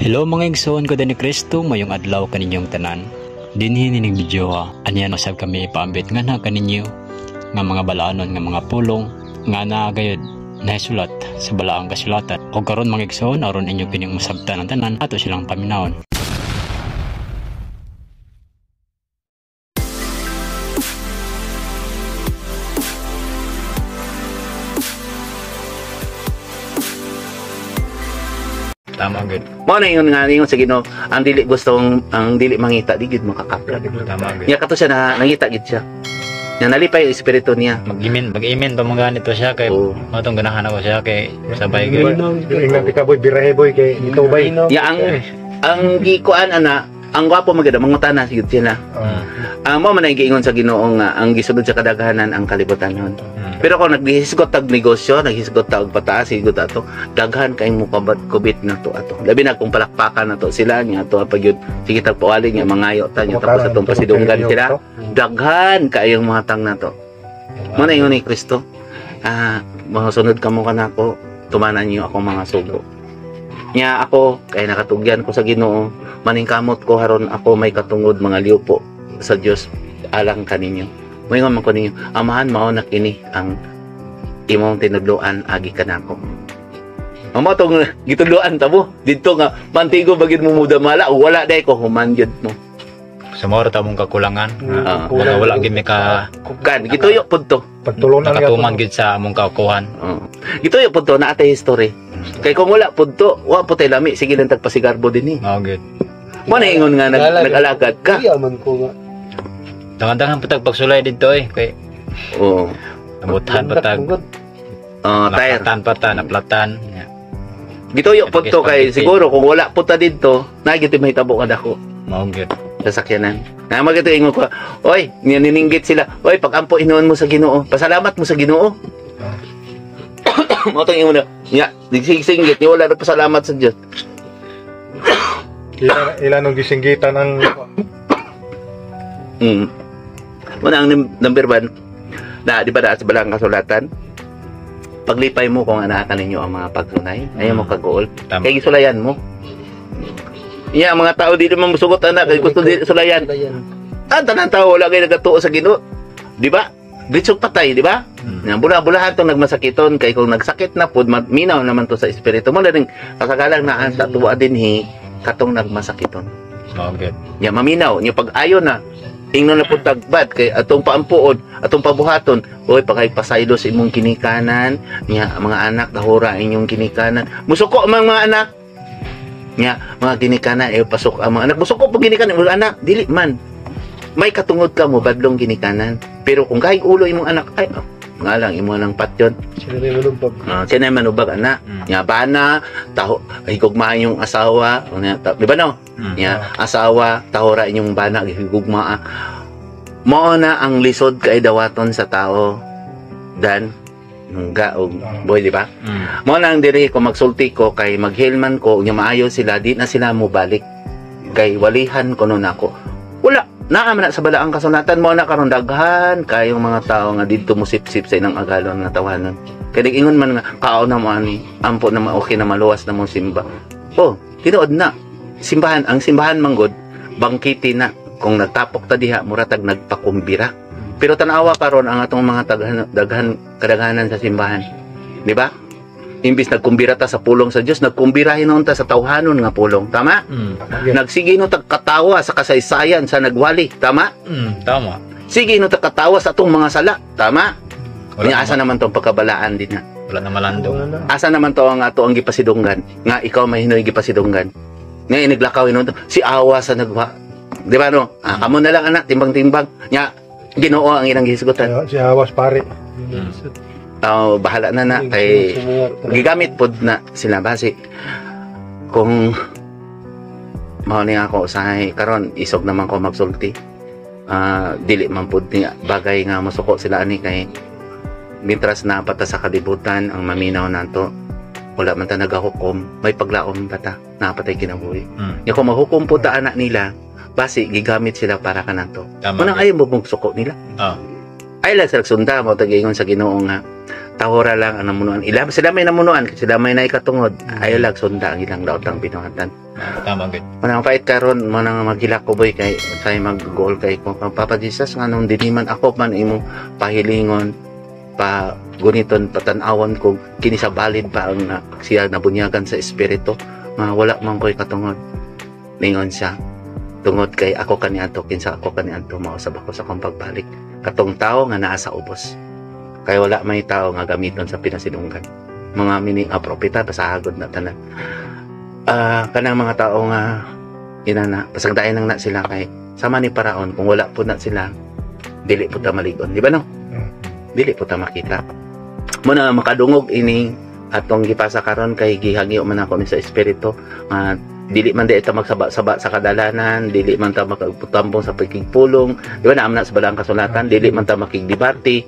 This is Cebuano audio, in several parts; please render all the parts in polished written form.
Hello mga igsoon ko ni Kristo, mayong adlaw kaninyong tanan. Dinhi nining video ha, aniyan usab kami ipaambit nga na kaninyo nga mga balaanon nga mga pulong nga naa gayud nahisulat sa balaang kasulatan. O karon mga igsoon, aron inyo kining masabtan ang tanan, ato silang paminawon. Tama gud. Mao na ingon nga ingon sa Ginoo, ang dili gustong ang dili mangita di gid makakapla. Tama gud. Nya kato siya na nangita gid siya. Nya nalipay ang espiritu niya. Mag-imin pa mga ganito siya kay Oo. matong ganahan ako siya kay sabay gud. Ingnan ti ka boy, birahe boy kay ito bay. Nya ang gikuan ana, ang gwapo maganda mangutana sigud sila. Ang mao man ang giingon sa Ginoo nga ang gisunod sa kadaghanan ang kalibutan nun. Pero kung naghisgot tag negosyo, naghisgot tag pataas, hisgot ato, daghan kay mo kabat kubit na to ato. Labi na kung palakpakan na to sila nya ato pag yun, sige tag pawali nya mangayo ta nya tapos atong pasidunggan sila. Daghan kayong mga tang na to. Mo na ingon ni Kristo. Mga sunod kamo kanako, tumanan niyo ako mga sugo. Nya ako kay nakatugyan ko sa Ginoo, maningkamot ko haron ako may katungod mga liupo sa Dios alang kaninyo. Moingon man ko ninyo, amahan mao na kini ang imong tinudloan agi kanako. Ang mo tong gitudloan ta mo didto nga mantigo bagid mo mudamala o wala day ko human gyud mo. Sa mao ra ta mong kakulangan. Ah. Wala gid mi ka Kan gituyo pud to. Pagtulunan nakatuman gid sa among kaukuhan. Oo. Gituyo pud to na atay history. Kay kung wala pud to, wa pud tay lami sige lang tagpasigarbo dinhi. Mao gid. Mo na ingon nga nag-alagad ka. Iya man ko nga. Dangan-dangan patag pagsulay didto eh kay Oo. nabutan patag. Oh, tire. Naplatan pata, naplatan. Yeah. Gituyo pud to kay siguro kung wala pud ta didto, na gyud mahitabo ka dako Mao gid. sasakyanan. Na magito ingon ko, oy, nininggit sila. Oy, pag-ampo hinuon mo sa Ginoo. Pasalamat mo sa Ginoo. Mo tong ingon na, nya, nagsisinggit, ni wala na pasalamat sa Dios. Ila nung gisinggitan ang Muna ang number 1 na di ba na sa balang kasulatan? Paglipay mo kung anaka ninyo ang mga pagsunay, ayaw mo kaguol. Tama. Kay gisulayan mo. Iya, ang mga tao di naman musugot anak, kay gusto di sulayan. Ang tanan tao wala kay nagatuo sa Ginoo. Di ba? Ditsog patay, di ba? Mm. Bula-bulahan tong nagmasakiton kay kung nagsakit na pud minaw naman to sa espiritu mo ring kasagalang naa sa tuwa dinhi katong nagmasakiton. Mao gid. Nya maminaw nya pag ayo na ingnon na pud tagbad kay atong paampuon, atong pabuhaton, oy pagay pasaylo sa imong kinikanan, nya mga anak dahura inyong kinikanan. Musuko man mga anak. Nya mga ginikanan eh pasok ang mga anak. Musuko pag ginikanan mga anak, dili man. May katungod ka mo badlong ginikanan. Pero kung kahig ulo imong anak ay oh, nga lang imo nang patyon. Sila may manubbag. Siya na manubag ana. Nya bana taho higugmaan yung asawa, nya, di ba no? Nya asawa tahora inyong bana higugmaa. Mao na ang lisod kay dawaton sa tao dan nungga og boy, di ba? Mao na ang diri ko magsulti ko kay maghilman ko nya maayo sila di na sila mobalik kay walihan ko nun ako. Wala naa man na sa balaang kasulatan mo na karon daghan kayong mga tao nga didto mo sipsip sa inang agalon nga tawanan. Kay nag-ingon man nga kao na mo ani, ampo na okay na maluwas na mo simba. Oh, tinuod na. Simbahan, ang simbahan manggod bangkiti na kung nagtapok ta diha mura tag nagpakumbira. Pero tan-awa karon ang atong mga daghan kadaghanan sa simbahan. Di ba? Imbis nagkumbira ta sa pulong sa Dios, nagkumbira hinuon ta sa tawhanon nga pulong. Tama? Nagsige no tag katawa sa kasaysayan sa nagwali. Tama? Tama. Sige no tag katawa sa atong mga sala. Tama? Wala Nya asa naman tong pagkabalaan din na. Wala na malandong. Asa naman to ang ato ang gipasidunggan nga ikaw may hinoy gipasidunggan. Nga iniglakaw hinuon to si awa sa nagwa. Di ba no? Kamo na lang anak timbang-timbang. Nya Ginoo ang ilang gihisgutan. Si Awas pare. Oh, bahala na na kay gigamit pod na sila basi kung mao ni ako usahay karon isog naman ko magsulti. Dili man pod ni bagay nga mosuko sila ani kay mintras na pata sa kalibutan ang maminaw nato wala man ta nagahukom, may paglaom pa ta napatay kinabuhi. Nya kung mahukom pod ta anak nila basi gigamit sila para kanato. Tama. Unang ayaw mo mong suko nila. Ay lang sa sunda mo tagingon sa Ginoo nga Tahura lang ang namunuan. Ila sila may namunuan, sila may naikatungod. Ayaw lang sunda ang ilang laotang binuhatan. Tama gud. Manang pait karon, manang maghilak ko, boy, kay say mag-goal kay ko. Kang Papa Jesus, nga nung diniman ako man imong pahilingon, pa guniton, patan-awon kung kini sa valid pa ang na, siya nabunyagan sa espiritu nga wala man ko'y katungod. Ningon siya, tungod kay ako kaniadto, kinsa ako kaniadto, mausab ako sa akong pagbalik katong tao nga naa sa ubos, kay wala may tao nga gamiton sa pinasinunggan mga mini nga propeta, pasahagod na tanan. Ah, kanang mga tao nga inana, pasagdayon lang na sila, kay sama ni Paraon, kung wala po na sila, dili po ta maligon, di ba, no? Dili po ta makita mo na makadungog ini atong gipasa karon, kay gihagyo man ako ni sa espiritu nga dili man di ita magsaba-saba sa kadalanan, dili man ta makagputambong sa pagkigpulong, di ba? Naam na sa balaang kasulatan, dili man ta makigdebate.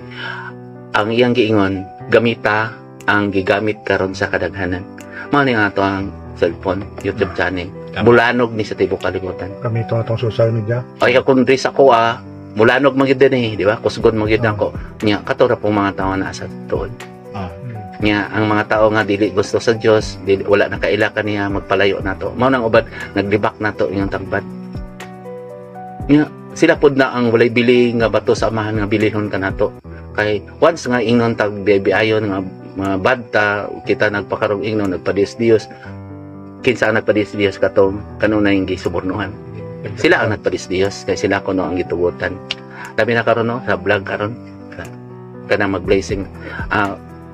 Ang iyang giingon, gamita ang gigamit karon sa kadaghanan, mao ni nga ato ang cellphone, YouTube channel. Tama. Mulanog ni sa tibok kalibutan. Gamito atong social media. Ay, kung diri sa ko, mulanog man gyud din eh, di ba? Kusgon man gyud ako. Nya kato ra pong mga tao na sa tuod. Nya ang mga tao nga dili gusto sa Dios, dili, wala na kaila kaniya, magpalayo nato. Mao nang uban naglibak nato yung tagbad. Nya sila pod na ang walay bili nga bato sa amahan nga bilihon kanato. Kay once nga ingnon tag ayon nga mga bad ta, kita nagpakarong ingnon nagpadis Dios. Kinsa ang nagpadis Dios katong kanunay gisubornuhan? Sila ang nagpadis Dios kay sila kuno ang gitugutan. Labi na karon, no, sa vlog karon kanang mag-blessing. Ah,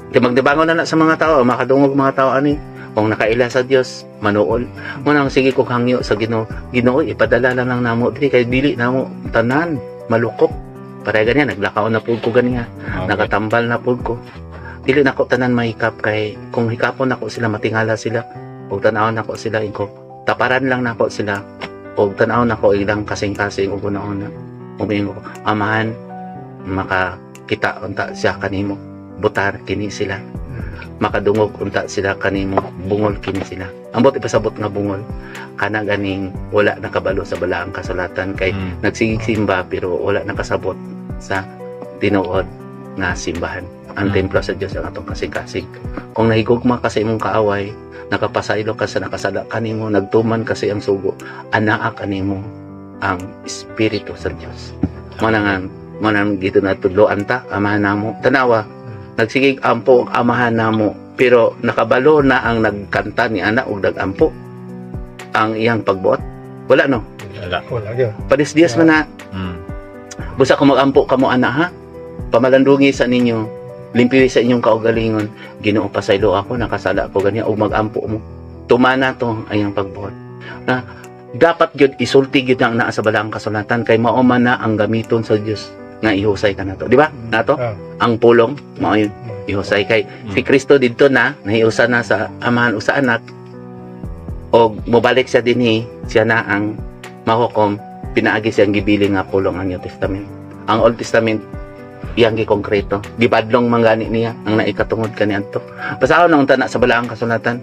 kay magdibangon na na sa mga tao, makadungog mga tao ani. Kung nakaila sa Dios, manuol. Mo nang sige ko hangyo sa Ginoo. Ginoo, ipadala lang lang namo diri kay dili namo tanan malukop. Pareha ganyan, naglakaw na pud ko ganiya. Nakatambal na pud ko. Dili nako tanan mahikap, kay kung hikapon nako sila, matingala sila. Ug tan-awon nako sila inko. Taparan lang nako sila. Ug tan-awon nako ilang kasing-kasing ug una-una. Umiingon ko, "Amahan, makakita unta siya kanimo. Butar kini sila. Makadungog unta sila kanimo. Bungol kini sila." Ambot ipasabot nga bungol. Kana ganing wala nakabalo sa balaang kasulatan kay nagsigig simba pero wala nakasabot sa tinuod nga simbahan. Ang templo sa Dios ang atong kasing-kasing. Kung nahigugma ka sa imong kaaway, nakapasaylo ka sa nakasala kanimo, nagtuman ka sa iyang sugo, anaa kanimo ang espiritu sa Dios. Mo na nga mo na gito na tudloan ta, Amahan namo. Tanawa, nagsigig ampo ang Amahan namo, pero nakabalo na ang nagkanta ni ana og nagampo ang iyang pagbuot? Wala, no? Wala. Wala gyud. Padis Dios man na. Busa kung magampo kamo ana ha, pamalandungi sa ninyo, limpiwi sa inyong kaugalingon. "Ginoo, pasaylo ako, nakasala ko ganyan," og magampo mo. Tumana to ang iyang pagbuot. Na dapat gyud isulti gyud ang naa sa balaang kasulatan kay mao man na ang gamiton sa Dios nga ihusay ka nato. Di ba? Nato ang pulong mao yun ihusay kay si Kristo didto na nahiusa na sa Amahan o sa Anak og mobalik siya dinhi, siya na ang mahukom pinaagi siyang gibili nga pulong, ang New Testament. Ang Old Testament iyang gikongkreto, gibadlong man gani niya ang naikatungod kaniadto. Basahon ang unta na sa balaang kasulatan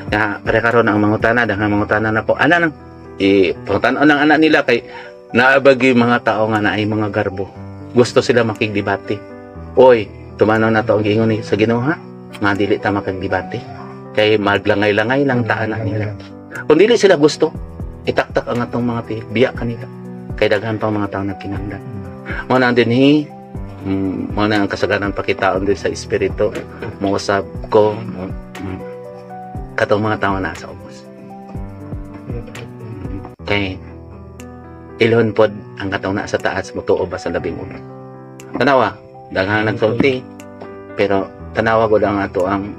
nga pare karon ang mangutana, daghang mangutana na po ana nang i pangutan-on ang anak nila, kay naabagi mga tao nga naay mga garbo, gusto sila makigdebate. Oy, tumanaw na to ang giingon ni sa Ginoo ha, nga dili ta makigdebate kay maglangay-langay lang ta ana nila. Kung dili sila gusto, itaktak ang atong mga tiil, biya kanila kay daghan pang mga tao na kinahanglan. Mo na dinhi, mo na ang kasagaran pakitaon din sa espiritu, mousab ko katong mga tao na sa ubos kay ilhon pod ang katong naa sa taas motuo ba sa labing ulo. Tanawa, daghang nagsulti, pero tanawa gud ang ato ang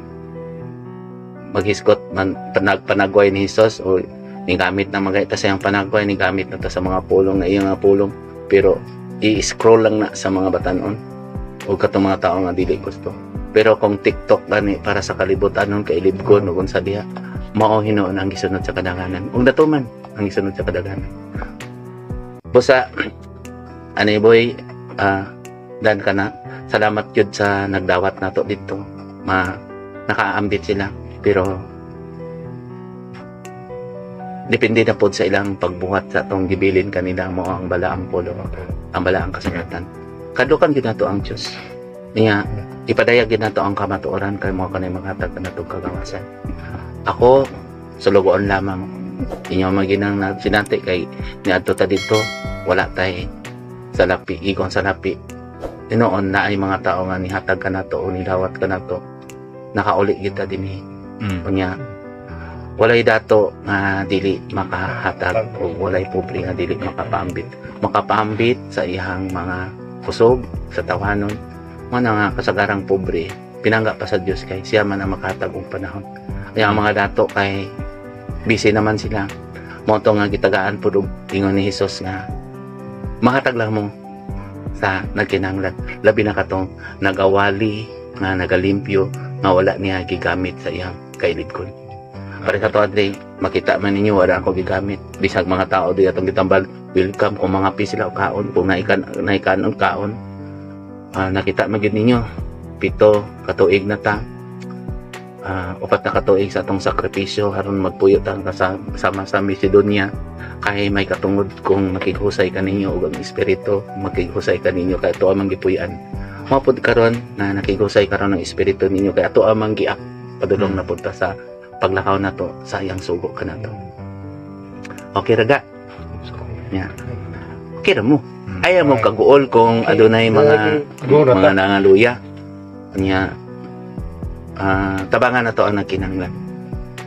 maghisgot man panagway ni Hesus o ni gamit na mga ita sa iyang panagway, ni gamit na ta sa mga pulong na iyang mga pulong, pero i-scroll lang na sa mga batanon o katong mga tao nga dili gusto. Pero kung TikTok gani para sa kalibutan nun kay libgon o kung sa diha, mao hinuon ang gisunod sa kadaghanan ug natuman ang gisunod sa kadaghanan. Busa ani, boy, dan ka na, salamat gyud sa nagdawat nato dito. Ma nakaambit sila, pero depende na pod sa ilang pagbuhat sa atong gibilin kanila mo ang balaang pulong, ang balaang kasulatan. Kadukan gyud nato ang Dios niya. Ipadayag gid nato ang kamatuoran kay mo kanay maghatag kanato kagawasan. Ako sulugoon lamang. Inyo maginang sinanti kay niadto ta dito, wala tay salapi, igon salapi. Tinuon na ay mga tao nga nihatag kanato o nilawat kanato. Nakauli kita dinhi. Unya walay dato nga dili makahatag o walay pobre nga dili makapaambit. Makapaambit sa iyang mga kusog sa tawanon. Mo na nga kasagarang pobre pinangga pa sa Dios kay siya man ang makahatag og panahon. Kaya ang mga dato kay busy naman sila. Mo to nga gitagaan pud og ingon ni Hesus nga mahatag lang mo sa nagkinahanglan. Labi na katong nagawali nga nagalimpyo nga wala niya gigamit sa iyang kailibgon. Para sa to Andre, makita man ninyo wala ako gigamit. Bisag mga tao di atong gitambal, welcome kung mga pi sila o kaon, kung naikan naikanon kaon. Nakita man gyud ninyo 7 katuig na ta. 4 na katuig sa atong sakripisyo aron magpuyo ta kasama sa Macedonia kay may katungod kung makighusay kaninyo ug ang espiritu makighusay kaninyo kay ato amang gipuy-an. Mao pud karon na nakighusay karon ang espiritu ninyo kay ato amang giak padulong na pud ta sa paglakaw nato sa iyang sugo kanato. Okay raga. Yeah. Okay ra mo. Ayaw mo kaguol kung adunay mga Go na mga ta. nangaluya. Nya tabangan na to ang nagkinahanglan.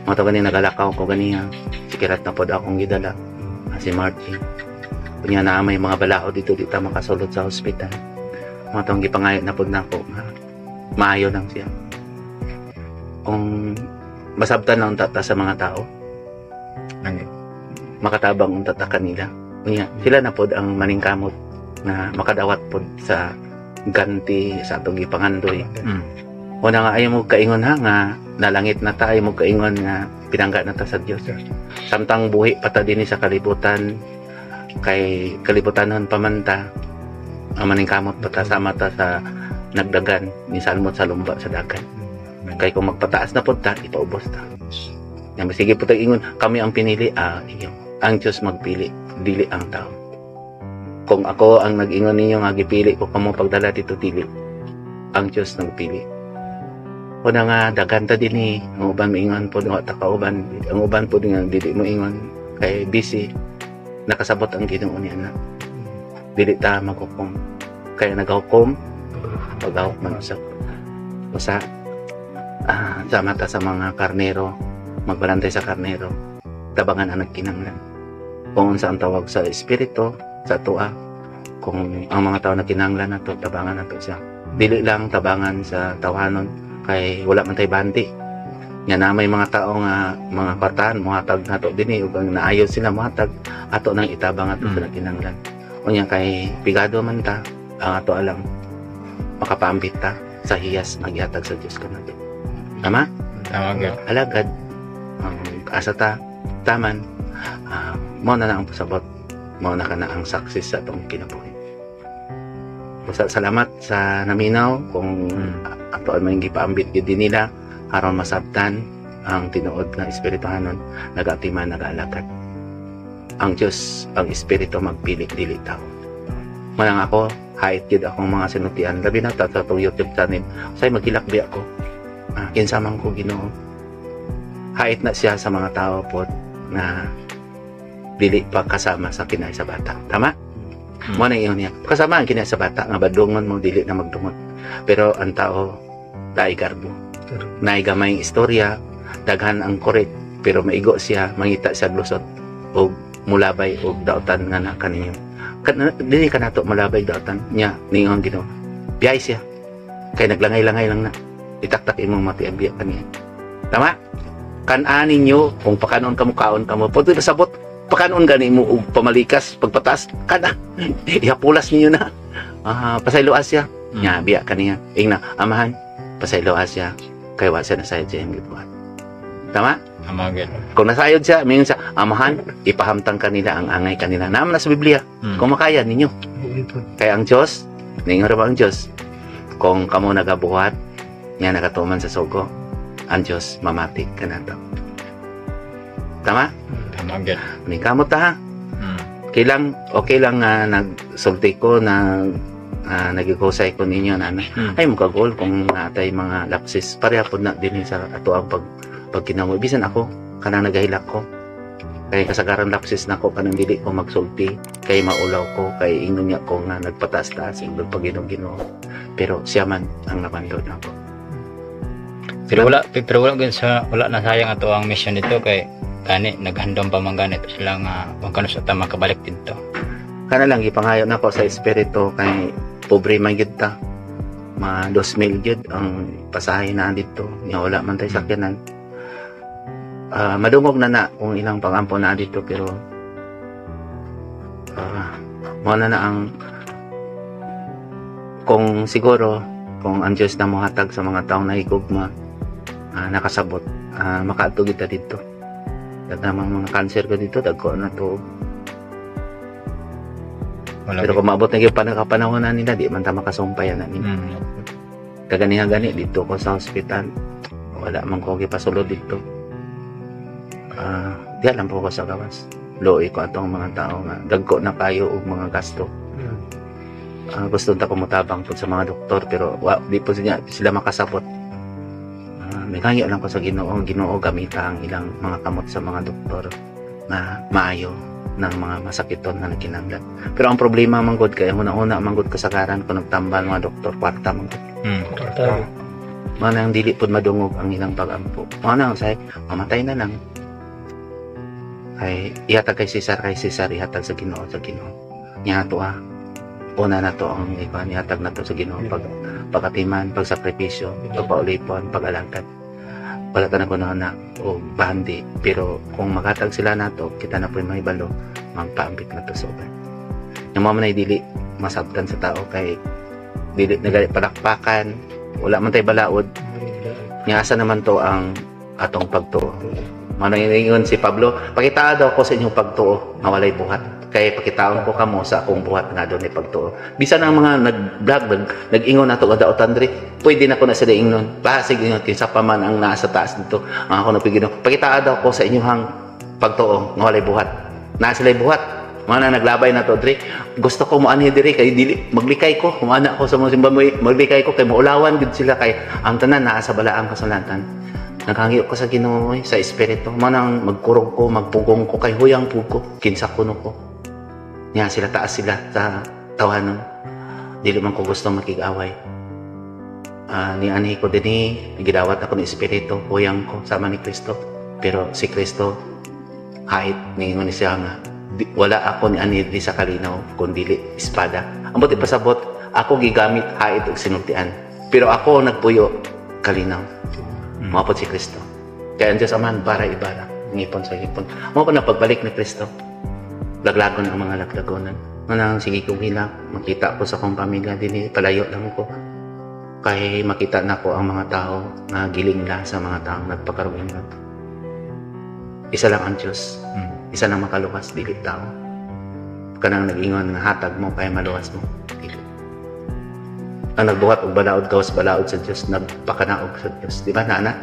Mga to gani nagalakaw ko ganiha. Sikirat na pod akong gidala. Si Margie. Kunya na may mga balao dito di ta makasulod sa ospital. Mga tong gipangayo na pod nako nga maayo lang siya. Kung masabtan lang tata sa mga tao, makatabang unta ta kanila. Unya, sila na pod ang maningkamot na makadawat pod sa ganti sa atong gipangandoy. Una nga ayaw mo kaingon ha nga nalangit na ta, ayaw mo kaingon nga pinangga na ta sa Dios. Samtang buhi pa ta dinhi sa kalibutan kay kalibutanon pa man ta, ang maningkamot pa ta sama ta sa nagdagan ni salmot sa lumba sa dagan. Kay kung magpataas na pod ta, ipaubos ta. Yan, sige po tayo ingon, kami ang pinili, iyo. Ang Diyos magpili, dili ang tao. Kung ako ang nag-ingon ninyo nga gipili ko kamo pagdala dito, dili. Ang Diyos nagpili. Una nga daghan ta dinhi, ang uban moingon po wa ta kauban, ang uban po nga dili mo ingon kay busy. Nakasabot ang Ginoo niya na. Dili ta maghukom. Kaya naghukom, pagahok man usab. Usa sama ta sa mga karnero, magbalantay sa karnero, tabangan ang nagkinanglan. Kung unsa ang tawag sa espiritu, sa tua, kung ang mga tao nagkinanglan nato, tabangan nato siya. Dili lang tabangan sa tawanon kay wala man tay bandi. Nga na may mga tao nga mga kwartahan mohatag nato dinhi ug ang naayon sila mohatag ato nang itabang ato sa nagkinanglan. Unya kay pigado man ta, ang ato alang makapaambit ta sa hiyas magihatag sa Dios kanato. Tama? Tama gyud. Alagad ang asa ta taman, mao na lang ang pasabot, mao na kana ang success sa atong kinabuhi. Basta salamat sa naminaw kung ato ang may gipaambit gyud din nila aron masabtan ang tinuod nga espirituhanon nagatiman nagaalagad. Ang Dios ang espiritu magpili, dili tao. Manang ako hait gyud akong mga sinultian, labi na ta sa atong YouTube channel. Say maghilakbi ako, kinsa man ko, Ginoo? Hait na siya sa mga tao po na dili pa kasama sa kinay sa bata. Tama? Mo na iyon niya. Kasama ang kinay sa bata nga badungon mo dili na magdungot. Pero ang tao dai garbo. Naay gamay istorya, daghan ang correct pero maigo siya, mangita siya lusot og mulabay og dautan nga na kaninyo. Dili ka nato mulabay dautan niya ningon Ginoo. Biyay siya. Kay naglangay-langay lang na. Itaktak imong mati ang biya kaniya. Tama? Kan-an ninyo kung pakanon kamo kaon kamo. Pwede sabot pakanon gani mo og pamalikas pagpataas kana ihapulas ninyo na. Pasayloa siya. Nya biya kaniya. Ingna amahan pasayloa siya kay wa siya nasayod sa iyang gibuhat. Tama? Tama gyud. Kung nasayod siya, mingon siya, amahan, ipahamtang kanila ang angay kanila. Naman na sa Biblia. Kung makaya ninyo. Kaya ang Diyos, ningon ra ba ang Diyos? Kung kamo nagabuhat, nga nakatuman sa sugo, ang Diyos mamati kanato. Tama? Tama gyud. Ning kamot ta ha. Okay lang nga nagsulti ko na Nagigusay ko ninyo na na. Ay mukagol kung natay mga lapses. Pareha pod na dinhi sa ato ang pagkinabuhi. Bisan ako kanang nagahilak ko. Kay kasagaran lapses nako kanang dili ko magsulti, kay maulaw ko, kay ingon niya ko nga nagpataas-taas ingon pag Ginoo. Pero siya man ang namando nako. Pero wala gyud sa wala na sayang ato ang mission dito kay gani naghandom pa man ganito sila nga kung kano sa ta makabalik didto. Kana lang gipangayo nako sa espiritu kay pobre man gyud ta. Mga 2,000 gyud ang pasahe na dito. Nya wala man tay sakyanan. Madungog na na kung ilang pangampo na dito, pero mao na na ang kung siguro kung ang Diyos na mohatag sa mga taong nahigugma, nakasabot, makaadto kita dito. Daghan mga cancer ko dito, dagko na to. Wala. Pero kung maabot na gyud panahon na nila, di man ta makasumpay na nila. Kaganiha gani dito ko sa ospital. Wala man ko gipasulod dito. Di alam po ko sa gawas. Luoy ko atong mga tao nga dagko na kayo og mga gasto. Gusto ta ko motabang pud sa mga doktor, pero di po sila makasabot. May kangyo lang ko sa Ginoo, Ginoo, gamita ang ilang mga kamot sa mga doktor na maayo ng mga masakiton na nagkinahanglan. Pero ang problema man gud kay una-una man gud kasagaran kung nagtambal mga doktor, kwarta man gud. Mao nang dili pud madungog ang ilang pag-ampo. Mao nang say mamatay na lang. Kay ihatag kay Cesar, ihatag sa Ginoo sa Ginoo. Nya ato ah. Una na to ang ikuan, ihatag na to sa Ginoo pag pagatiman, pagsakripisyo, pagpaulipon, pag-alagad. Wala ta na kuno na o bandi, pero kung makatag sila nato, kita na po'y mahibalo, magpaambit na to sa uban. Yung mga manay dili masabtan sa tao kay dili nagali palakpakan, wala man tay balaod. Nga asa naman to ang atong pagtuo. Manangingon si Pablo, pakitaa daw ko sa inyong pagtuo nga walay buhat. Kay pakitaon ko kamo sa akong buhat nga doon pagtuo. Bisan ang mga nag-vlog, nag-ingon nato nga daotan diri, pwede na ko na sila ingnon. Basig ingon kinsa pa man ang naa sa taas dito. Ang ako napigino, pakitaa daw ko sa inyong pagtuo nga walay buhat. Naa sila'y buhat. Mga na naglabay na to diri. Gusto ko moanhi diri kay dili maglikay ko, humana ko sa mga simba, maglikay ko kay maulawan gid sila kay ang tanan naa sa balaang kasulatan. Naghangyo ko sa Ginoo sa espiritu. Manang magkurog ko, magpugong ko kay huyang pugo, kinsa kuno ko. Nya sila taas sila sa tawanon. Dili man ko gusto makig-away. Ni anhi ko dinhi, gidawat ako ni espiritu, huyang ko sama ni Kristo. Pero si Kristo hait ningon ni siya nga di, wala ako ni anhi diri sa kalinaw kun dili espada. Ang buti pasabot, ako gigamit hait og sinultian. Pero ako nagpuyo kalinaw. Mao pod si Kristo. Kaya ang Diyos Amahan bara ibara, ngipon sa ngipon. Mao po na pagbalik ni Kristo. Laglagon ang mga laglagonan. Manang sige kong hilak, makita ko sa akong pamilya dinhi, palayo lang ko. Kay makita na ko ang mga tao nga giling la sa mga taong nagpakaroon lang. Isa lang ang Diyos. Isa lang makaluwas, dili tao. Kanang nag-ingon nga hatag mo kay maluwas mo. Dili. Ang nagbuhat og balaod gawas balaod sa Dios, nagpakanaog sa Dios. Di ba naana?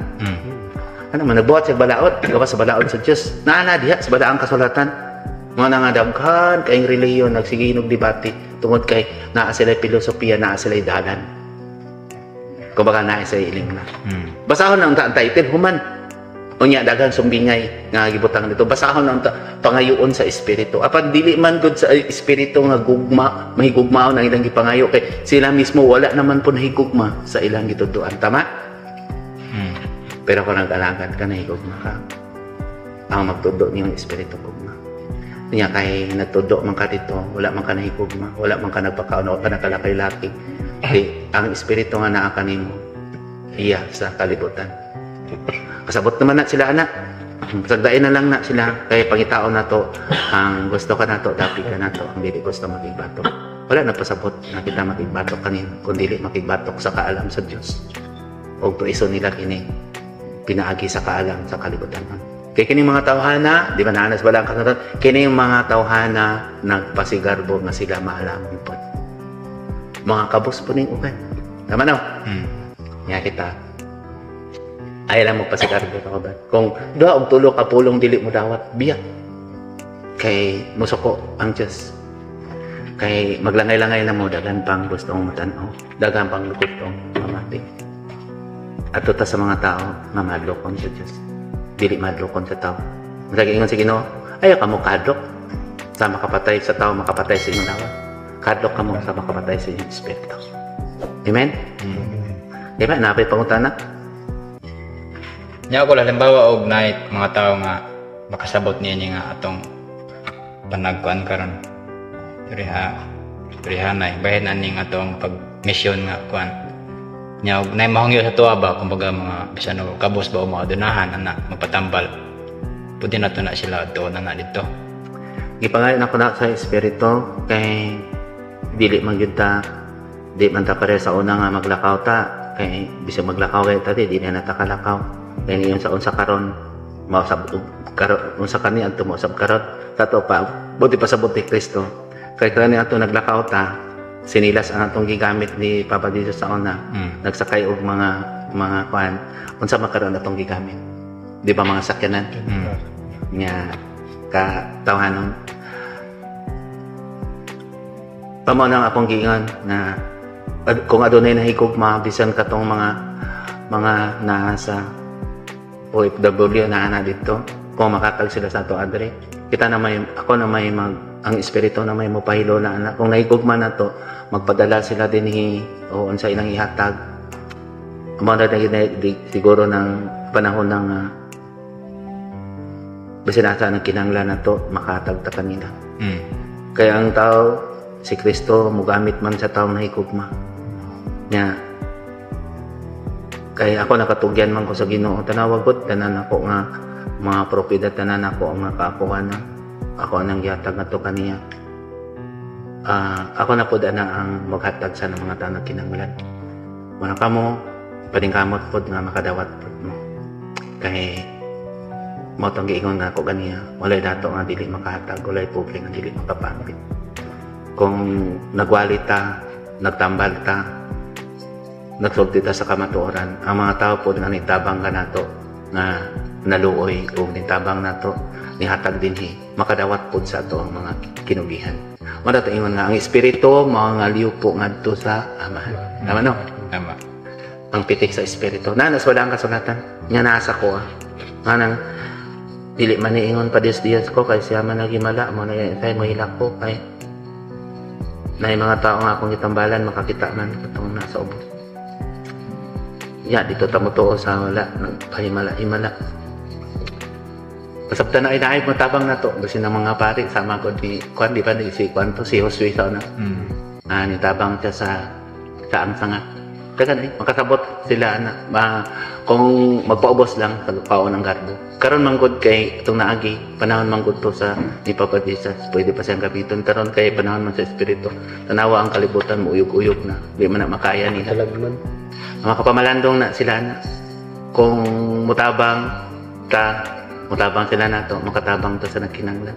Ano man nagbuhat sa balaod, gawas sa balaod sa Dios. Naana diha sa balaang kasulatan. Mga nangadaghan kayong relihiyon nagsige og debate tungod kay naa sila filosofiya, naa sila dalan. Kumbaga naa sila iling na. Basahon ang title human. Unya daghan sumbingay nga gibutang dito. Basahon ang pangayoon sa espiritu. Apan dili man gud sa espiritu nga gugma, mahigugmaon ang ilang gipangayo kay sila mismo wala naman po nahigugma sa ilang gituduan. Tama? Pero kung nag-alagad ka, nahigugma ka. Ang magtudo niyong espiritu gugma. Niya kay nagtudo man ka dito, wala man ka nahigugma, wala man ka nagpakaon, wala ka nakalakay-laki. Di, ang espiritu nga naa kanimo iya sa kalibutan. Kasabot naman na sila anak. Sagdain na lang na sila kay pangitaon na to ang gusto ka nato, dapi ka nato, ang dili gusto makigbatok. Wala na pasabot na kita makigbatok kanin kun dili makigbatok sa kaalam sa Dios. Og tuiso nila kini pinaagi sa kaalam sa kalibutan. Kay kining mga tawhana, di ba naanas bala ang kasulatan? Kini mga tawhana nagpasigarbo nga sila maalamon pod. Mga kabos po ning uban. Tama no? Nga kita. Ay lang magpasigarbo ka ba? Kung duha og tulo ka pulong dili mo dawat, biya. Kay musuko ang Dios. Kay maglangay-langay na mo, daghan pang gustong matan-aw, daghan pang gustong mamati. Ato ta sa mga tao nga mahadlokon sa Diyos. Dili mahadlokon sa tao. Lagi ingon sa Ginoo, ayaw kamo kahadlok sa makapatay sa tao, makapatay sa inyong lawas. Kahadlok kamo sa makapatay sa inyong espiritu. Amen? Di ba? Napay pangutana? Nya ako, halimbawa og night mga tao nga makasabot niya nga atong panagkuan karon. Diriha dirihanay bahin aning atong pag mission nga kuan. Nya og nay mahungyo sa tuwa ba, kumbaga mga bisan og kabos ba o mga adunahan ana magpatambal. Pwede na to na sila adto na dito. Gipangayon ako na sa espiritu kay dili man gyud ta, di man ta pare sa una nga maglakaw ta, kay bisag maglakaw kay ta di na ta kalakaw kay ngayon sa unsa karon mausab karon, unsa kani adto mausab karon sa to pa buti pa sa buti Kristo kay kani ato naglakaw ta, sinilas ang atong gigamit ni Papa Jesus sa una. Nagsakay og mga kuan, unsa man karon atong gigamit, di ba, mga sakyanan nga ka tawhanon pamo nang akong giingon na kung adunay nahigugma bisan katong mga naa sa OFW na ana dito, kung makakal sila sa ato adre, kita na may ako na may mag ang espiritu na may mopahilo na ana, kung nahigugma na to, magpadala sila dinhi o unsa ilang ihatag mo na siguro ng panahon ng bisan asa ng kinahanglan na to, makahatag ta kanila. Kaya ang tao, si Kristo, mugamit man sa taong nahigugma. Nya, kaya ako nakatugyan man ko sa Ginoo. Tanawa gud, tanan ako nga mga propiedad, tanan ako nga kaakuha na. Ako nang gihatag ngadto kaniya. Ako na pod ana ang maghatag sa mga tao na kinahanglan. Wala kamo, paningkamot pod nga makadawat pod mo. Kay mao tong giingon nga ako ganiya, walay dato nga dili makahatag, walay pobre nga dili makapamit. Kung nagwali ta, nagtambal ta, nagsulti ta sa kamatuoran, ang mga tao pod nga nitabang kanato nga naluoy o nitabang nato, nihatag dinhi, makadawat pod sa ato ang mga kinugihan. Mao na ingon nga ang espiritu mao nga liupo ngadto sa Amahan. Tama, no? Tama. Ang pitik sa espiritu. Nanas wala ang kasulatan. Nga nasa ko ah. Nga nang dili man niingon pa Dios Dios ko kay siya man nagimala mo na kay mohilak ko kay na mga tao nga akong gitambalan makakita man katong nasa ubos. Ya dito ta mo tuo sa wala nagpahimala himala. Pasabta na ay naay matabang na to basin ang mga pari sama ko di kuan, di ba, ni si kuan to, si Josue sa una. Nitabang siya sa ang sanga. Kaya ay makasabot sila na ma, kung magpaubos lang sa kaon ng garbo. Karon man gud kay itong naagi, panahon man gud to sa ni Papa Jesus, pwede pa siyang gamiton karon kay panahon man sa espiritu. Tanawa ang kalibutan mo, uyog-uyog na, di man na makaya nila. Talagman. Ang mga kapamalandong na sila na. Kung mutabang ta, mutabang sila na to, makatabang ta sa nagkinanglan.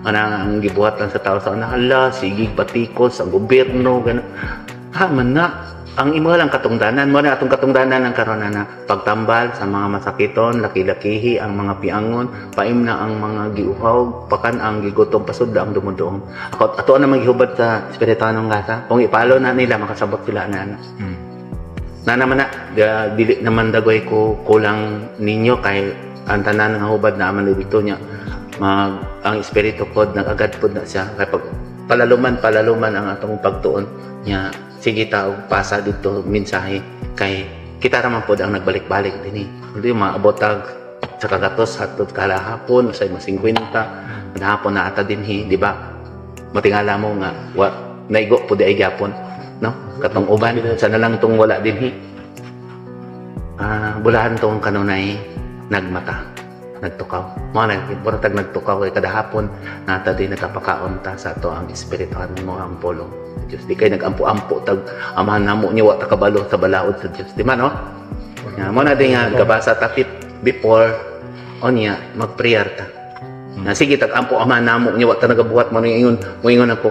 Ana ang gibuhat lang sa tao sa una, hala, sige, batikos, ang gobyerno, gano'n. Ha, man na, ang imo lang katungdanan, mo na atong katungdanan ang karon na pagtambal sa mga masakiton, laki-lakihi ang mga piangon, paim na ang mga giuhaw, pakan ang gigutom, pasudla ang dumuduong. Ako ato na maghubad sa espirituanong gasa. Kung ipalo na nila, makasabot sila na ana. Na naman na, dili naman dagoy ko kulang ninyo kay ang tanan nga hubad na aman dito niya. Mag, ang espiritu pod nagagad pod na siya kay pag palaluman palaluman ang atong pagtuon niya, sige tao pasa dito mensahe kay kita ra man pod ang nagbalik-balik dinhi, hindi maabot tag sa kagatos hatod kalahapon sa mga 50 hapon na ata dinhi, di ba? Matingala mo nga wa naigo pod ay gyapon, no, katong uban sa na lang tong wala dinhi. Bulahan tong kanunay nagmata nagtukaw mo na buratag nagtukaw kay kada hapon nata din nagapakaon ta sa ato ang espirituhan mo ang pulong sa Dios. Di kay nagampo-ampo tag amahan namo niya, wa ta kabalo sa balaod sa Dios, di ba, no? Nga mo na din nga gabasa tapit before onya magprayer ta na sige tag ampo amahan namo niya, wa ta nagabuhat mo ingon mo ingon ako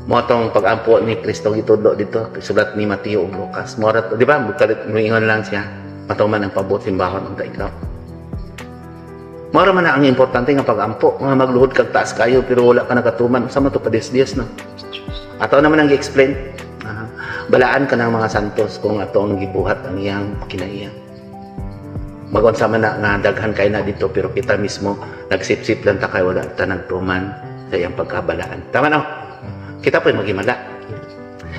mo tong pag-ampo ni Kristo gitudlo dito sulat ni Mateo ug Lucas mo ra, di ba? Kalit moingon lang siya, matuman ang pabuot simbahon unta ikaw. Mara man na ang importante nga pag-ampo, nga magluhod kag taas kayo pero wala ka nakatuman. Unsa man to pa Dios Dios, no? Ato naman ang gi-explain. Balaan ka ng mga santos kung ato ang gibuhat ang iyang kinaiya. Magunsa man na nga daghan kay na dito, pero kita mismo nagsipsip lang ta kay wala ta nagtuman sa iyang pagkabalaan. Tama no? Kita po'y maghimala.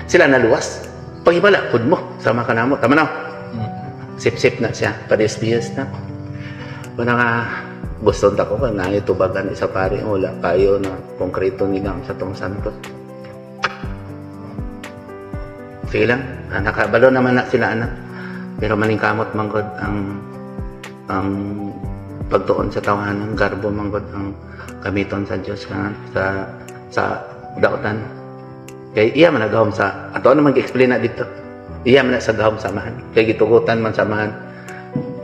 Sila naluwas. Paghimala, pud mo. Sama ka namo. Tama no? Sip-sip na siya. Padis-diyas na. Wala nga gusto ta ko ka na tubagan isa pare, wala kayo na konkreto nila sa tong santos. Sige lang, nakabalo naman na sila, anak. Pero maningkamot manggod ang pagtuon sa tawanan, garbo manggod ang gamiton sa Dios nga sa daotan. Kay iya man nagahom sa ato naman gi-explain na dito. Iya man na sa gahom sa Amahan. Kay gitugutan man sa Amahan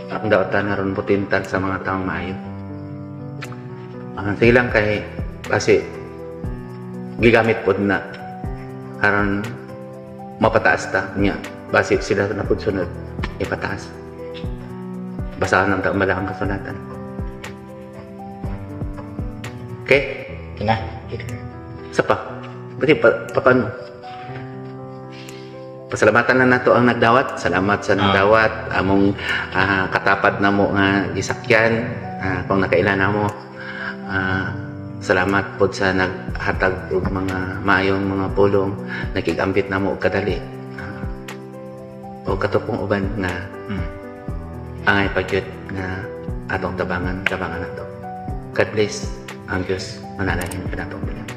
ang daotan aron butintal sa mga taong maayo. Sige lang kay kasi gigamit pod na aron mapataas ta niya. Basi sila na pud sunod ipataas. Basahan ng taong ang kasulatan. Okay? Na. Isa pa. Pati pa, paano? Pasalamatan na nato ang nagdawat. Salamat sa nagdawat. Among katapad na mo nga gisakyan. Kung nakaila na mo. Salamat pod sa naghatag og mga maayong mga pulong. Nakigambit na mo og kadali. O katupong uban nga angay pagyud nga atong tabangan, tabangan nato. God bless. Ang Diyos manalangin kanatong tanan.